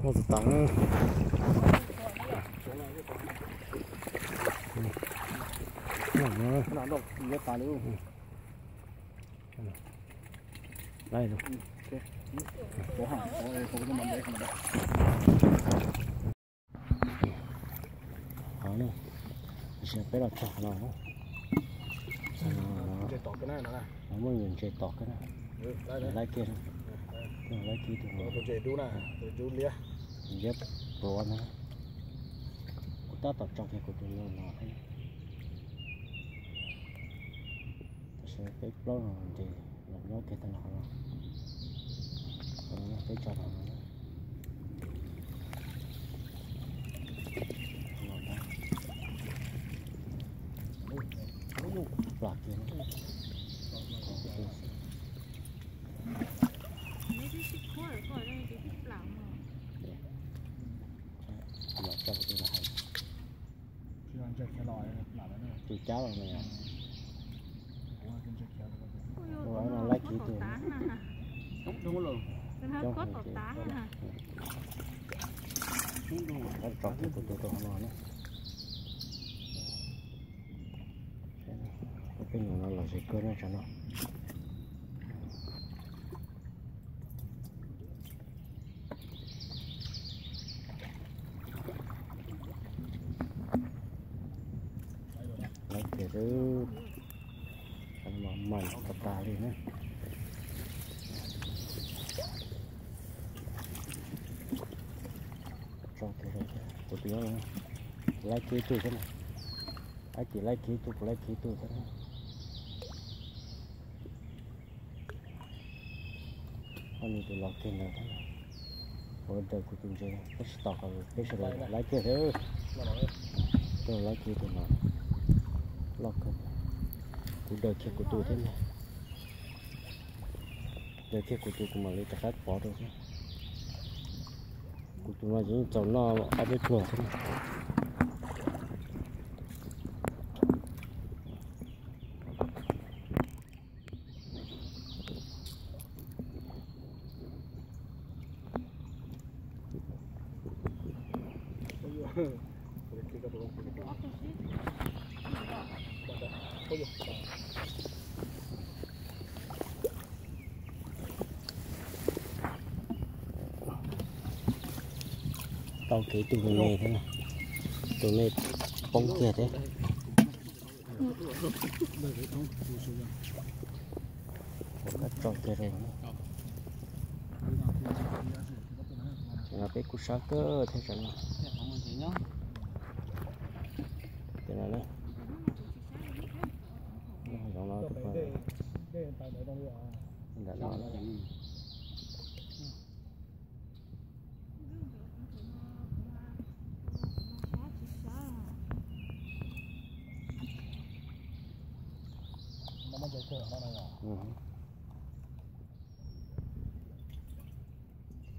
Muaj tus tas na. Laib. Qhov no, tab sis peb los txog no, no muaj nyuag ntses tom kawg na. Laib kiag, laib kiag tus no. Ntses pluav na. Kuv tab tom tso kiag kuv tus no no thiab. Tab sis peb plaub no ces los nyob kiag tag nrho no. Peb tso no. Plam kiag. Los tso kuv tus no hais. Tus cab los no yog. Ua no laib kiag tus. Coob heev ces. Tso kiag kuv tus rau hauv no na. Peb nyuam no los ze kawg no tsam no. Laib kiag xwb, mas tas tas li na. Tso kiag, kuv tus no laib kiag ib tug thiab na. Laib kiag, laib kiag ib tug, kuv laib kiag ib tug thiab na. Ob nws tus los kiag ntawd thiab. Ua daws kuv tus ntses, peb sib tos qhov peb sawv daws laib kiag thiab. Koj laib kiag tus no loj kawg. Kuv daws kiag kuv tus thiab na. Daws kiag kuv tus kuv mam li rov qab pov rau thiab. Kuv tus no yeej txaus noj ob peb pluag thiab. Tau kev tus me me thiab, tus me poob kiag thiab. Tso kiag rau. Tam no peb kuj sab kawg thiab tam no. Tam no, tam no, ntawm no.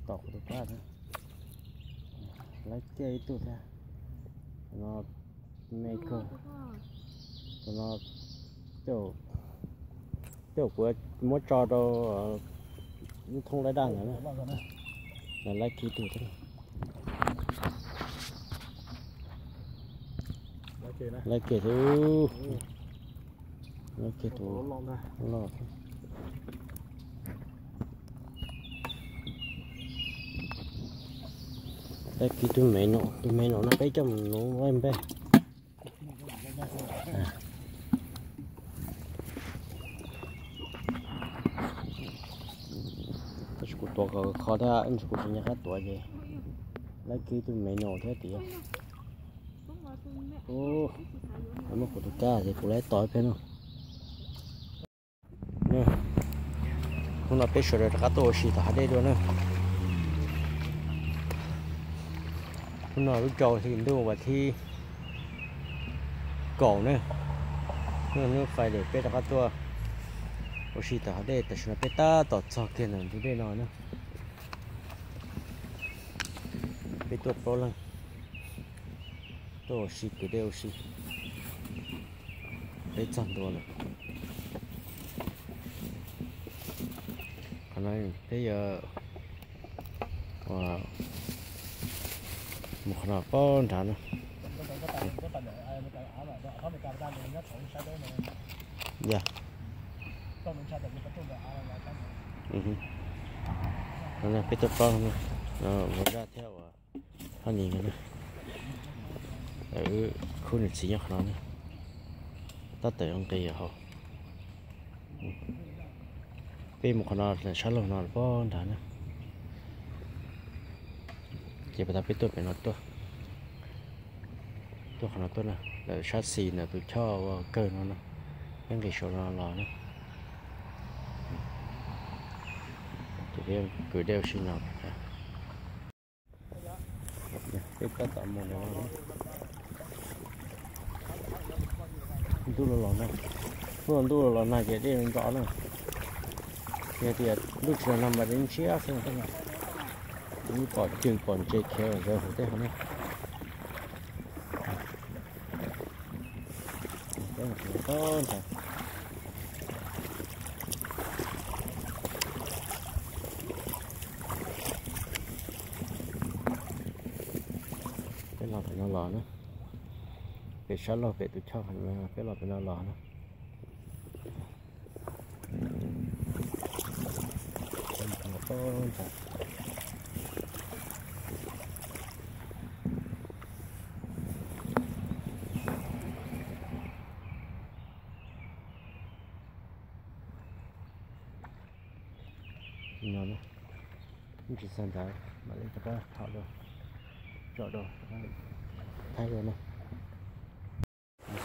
Tom kuv tus pab thiab. Laib kiag ib tug thiab. Tus no me kawg. Tus no tej zaum kuv muab tso rau lub thoob laib daj ntawd na. Laib kiag ib tug thiab. Laib kiag thiab. Laib kiag tus loj thiab. Laib kiag tus me no, tus me no no peb coj mus nuv npej. Tab sis kuv tuav kom kho thiab, tab sis kuv tsis nco qab tuav ces laib kiag tus me no thiab tiag. Muab kuv tus kab ces kuv laib tos ib pliag no. Hnub no peb sawv daws rov qab tuaj ua si tom hav dej dua na. Hnub no lub rau hli ntuj vas thib kaum na. Hnub no hnub Friday peb rov qab tuaj ua si tom hav dej, tam sim no peb tab tom txog kiag ntawm ntug dej no na. Peb tuaj plaub leeg, tuaj ua si kwv dej ua si. Peb txog ntua lawm. Qhov no peb yuav ua Mus qhov no pob nrad na. Ya. Peb tuaj plaub no, Mus Zaj thiab uas Hab Nis na. Khub niam txiv nyob qhov no na. Tab tom nqis hauv. Peb mus qhov no sab laug no pob nrad na. Ces pas tas peb tuaj pem no tuaj, tuaj qhov no tuaj na, lawm sab xis ntawm tus choj ua kawg no na, peb nqis saum no los na. Ces peb kwv dej ua si no. Peb tab tom mus no. Ntuj los los na, ntuj los los nag ces dej nrov na. Yog tias ntuj tsis los nag mas dej ntshiab xwb. Pom cw pom ntses khiav zawv hauv tej hauv na. Peb los pem no los na, pem sab laug pem tus choj, peb los pem no los na. No, tsis txog ntawd mam li rov qab thaum dua, tsom dua, thaij dua na.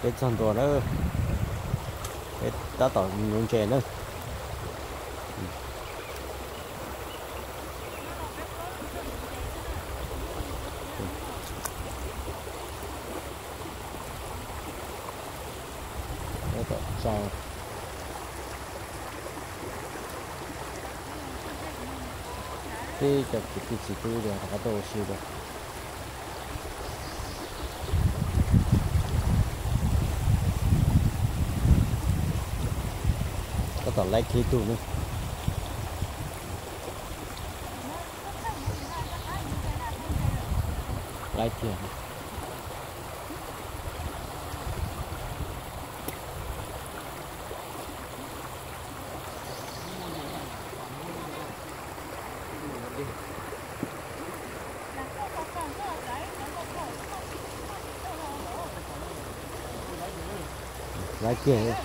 Peb txog ntua na, peb tab tom nuv ntses na. Tab tom tsa. Peb cov kwv tij txiv tub rov qab tuaj ua si dua. Tab tom laib kiag ib tug na. Laib kiag. Laib kiag.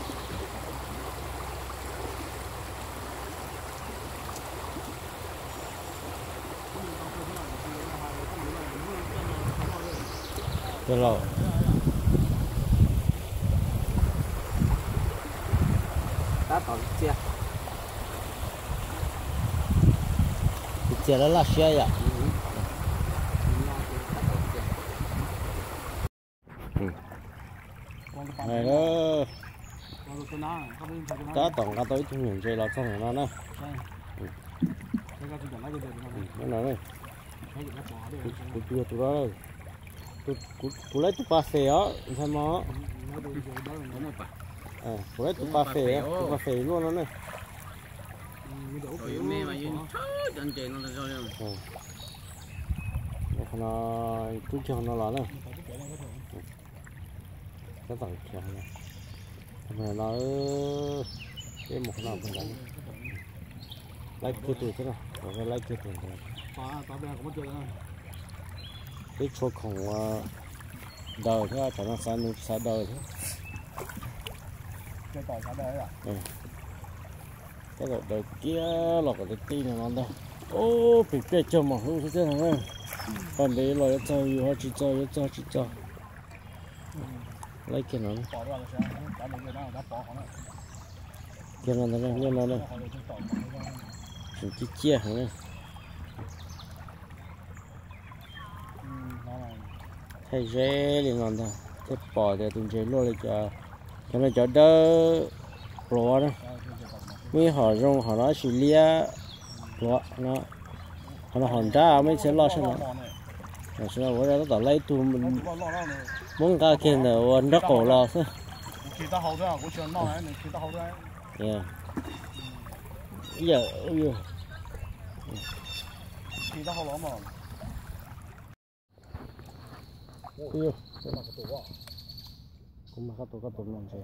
Coj los. Tab tom txias, txias laj laj siab yom. Hais, tab tom nqa tau ib tug niam ntses los txog ntawm no na. No, kuv tus yog tus no, kuv laib tus pas fem os ntxhais mos. Kuv laib tus pas fem, tus pas fem luaj no na. Qhov no rub kiag no los na. Tab tom khiav no, no, peb mus qhov no, laib kiag tus thiab no, laib kiag tus ntawd. Peb tshuav khoom ua daws thiab, tsam no xav nws xav daws thiab. Tab tom daws kiag los kom tib tib no ntag. Ub, pem pliaj cog mos hlub xwb thiab no. Paj ntev los yuav txog yus ho tsis txog, yuav txog tsis txog. Laib kiag no. Kiag no ntag, liaj no na. Tseem ciaj ciaj heev na. Thaij ze li no ntag thiaj pom tias tus ntses luaj li cas. Cov no cov dawb pluav na. Muaj ib hom zoo hom no tab sis liab pluav no. Qhov no hom nrab muaj ib txhia loj sab no. Tam sim no kuv tab tom laib ib tug muab nqa kiag ntawm ua nraub qaum los xwb. Ib yam, ib yam. Kuv mas qab tus koj tus no ntses.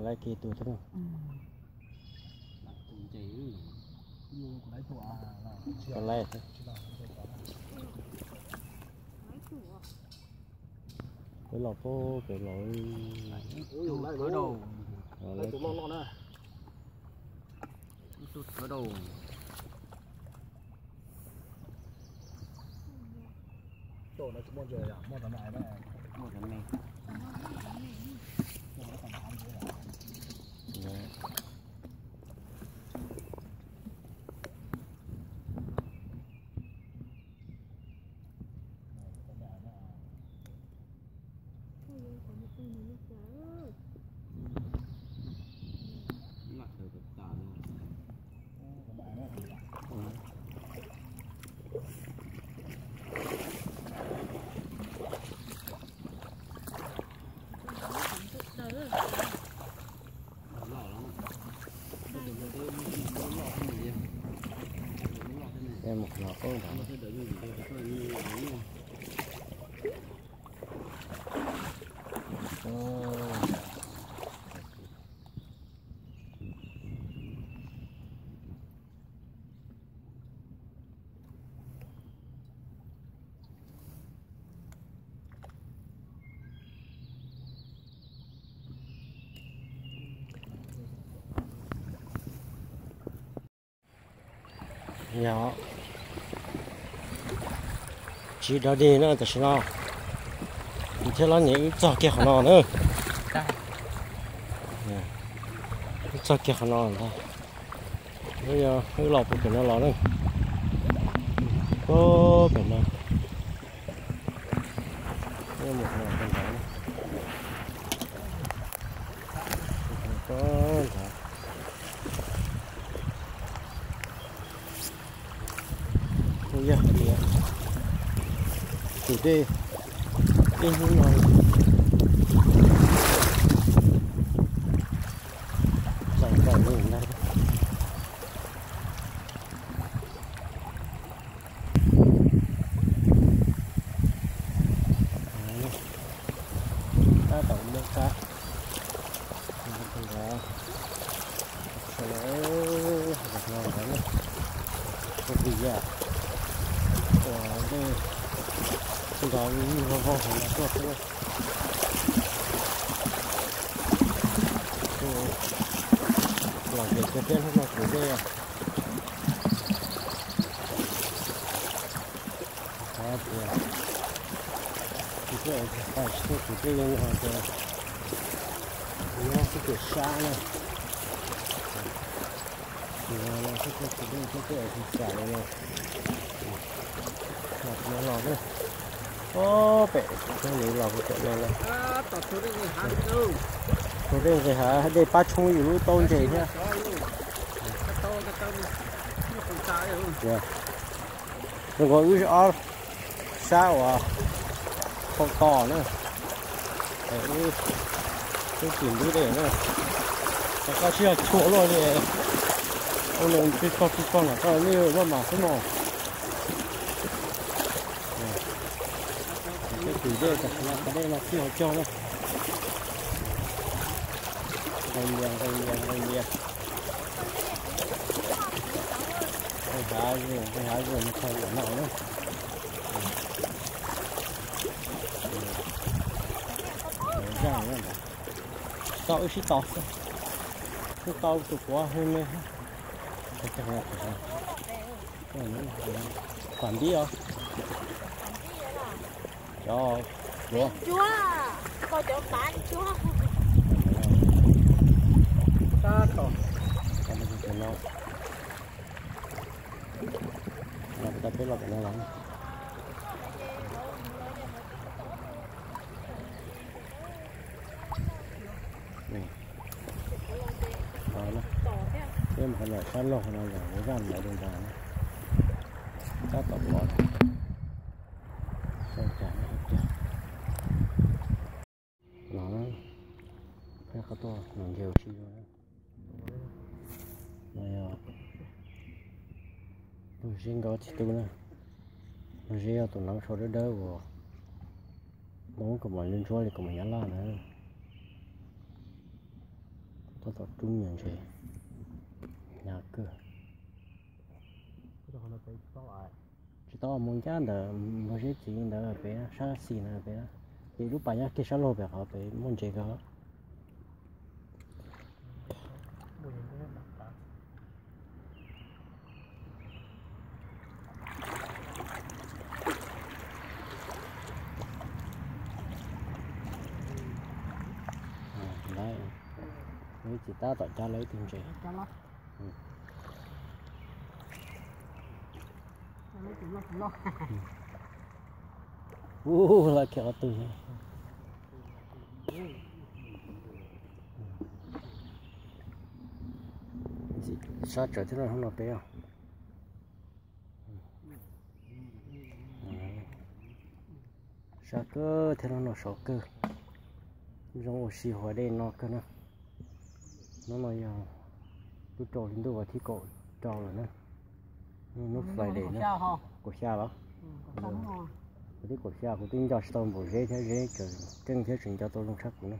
Laiv kiag tus thiab. Laiv. Peb los pem pem los. Yog tsis dog dig na, tam sim no kuv thiab Lob Nyiam wb txog kiag qhov no na. Wb txog kiag qhov no ntag. Wb los puag pem no los na. Puag pem no. Mus no ntag. Ntag. Kuj yog hais tias tus dej, dej hnub no txaus ntau li ntag. Tab tom muab kab, sawv daws, ua vim yam uas dej nrov vog vog hauv no tuaj xwb. Los ces kawg peb hnub no kuv dej. Xav tias tsis tuaj, tsis tuaj kuv dej li no ces nyob xwb ces sab na. Ces los xwb ces kuv dej tuaj tuaj tsis xam li no. Los no los na. Ob pem no los pem no los. Tus dej nqis hav dej pab tshoob yus lub taub ntses thiab. Zoo nkaus wb ob sab uas hau tos na. Wb twb tsis ntub dej na. Koj sib yog tshuam luaj li. Ua no tsw koj tsw koj los koj nej maj mam xwb mog. Peb kwm dej tam sim no qhov dej no txij hauv cog na. Nqis lias nqis lias nqis lias. Nqis hav zoom nqis hav zoom mus txog yam no na. Zaj no ntag. Tau wb sib tos xwb. Twb tau tus puav me me. Pam npib os. Cov, cov, tab tom, no, no peb los pem no los. Peb mus qhov no sab laug no yog zaj ntawd li ntag. Tab tom pom. Saib cas no, peb qhov tuaj no nce ua si. No yog tus zeb nkaus tsis tu na. Tus zeb yog tus hneev sau dawb dawb uas Ntoo kom mas ntsuab li kom mas nyob loj na. Tab tom rub me ntses hnyav kawg. Tsis tau mus ncaj ntawm npog zeb txiv ntawd pem sab xis na pem, ces lub pas nyob kiag sab laug pem qhov pem muaj ntses kawg. Lawv tsis tab tom cab lawv ib tug ntses. Ub, lawv kiag ob tug. Sab tsawv thiab no peb os. Sab kawg thiab no, no saud kawg. Zoo ua si hav dej no kawg na. Hnub no yog lub rau hli ntuj vas thib kaum rau lawm na. Hnub Friday na, kaum xya los? Kuv twb kaum xya, kuv twb nco tsis tau npaum zeb thiab, zeb tseem keej thiab tseem nco tau zoo tshaj kuv na.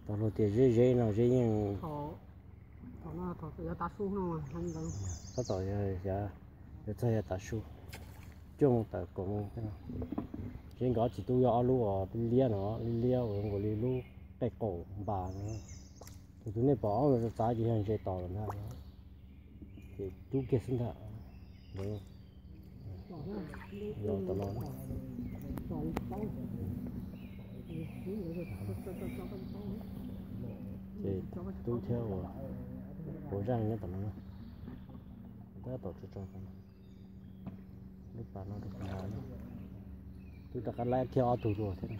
Tau luag tias zeb zeb no zeb yeej tab tom yog xyov yuav txog yav tav su, cuaj moos tawm kaum moos thiab no. Zeb nkawd ob txiv tub yog ob lub uas liab no, liab uas nkaus li lub qe qaum npas no. Tus tus nej pom ob txav ces yog ntses tos lawm ntag. Ces rub kiag xwb ntag. Los tom no. Ces tub thiab ua, ua zaj nyob tom no. Tab tom tso tso tom no. Lub pas no rau kuv nqa, twb rov qab laib kiag ob tug dua thiab.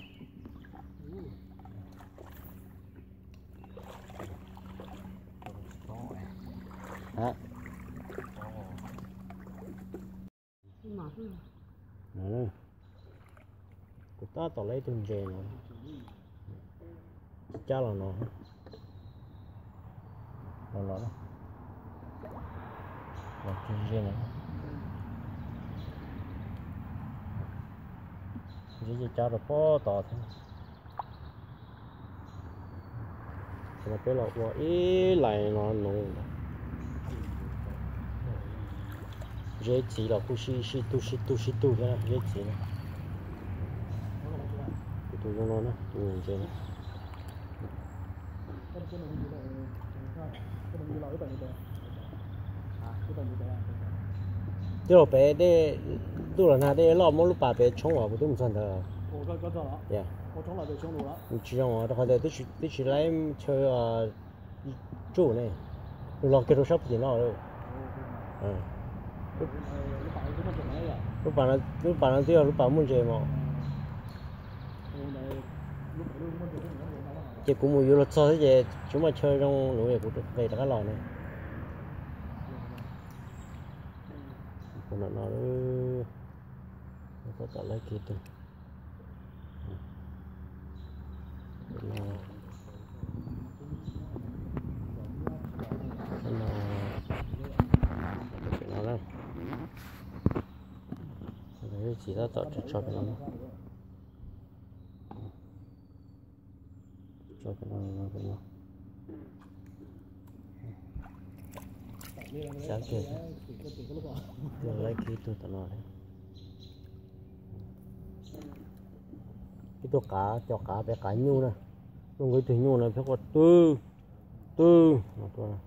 Kuv tab tom laib ib tug ntses no, cab los no, los los, los kiag ze no, ze cab rau pob tod thiab. Ces no peb los ua ib lais no nov, zeb txiv los kuj sib sib tug sib tug sib tug thiab zeb txiv na. Kuv tus zoo no na, tus ntses na. Twb los pem dej, ntuj los nag dej loj muab lub pas pem tshoob os, kuv twb mus txog ntawd. Tsis zoo os, rau qhov tias twb tsis laib chaw tsuj ne, nws los kiag rau sab tim no. Lub pas no twb yog lub pas muaj ntses mos. Ces kuv mus yuav luag txog xwb ces tsis muaj chaw zoo nuv, kuv nqes rov qab los ne. Kuv no no, tab tom laib kiag tug. Txiv tab tom tso pem no. Tso pem no, no pem no. Xav kiag, laib kiag tug tom no. Ib tug qav, cov qav pem qav nyuj na. Zoo nkaus ib tug nyuj no pheej quaj twg twg no tuaj.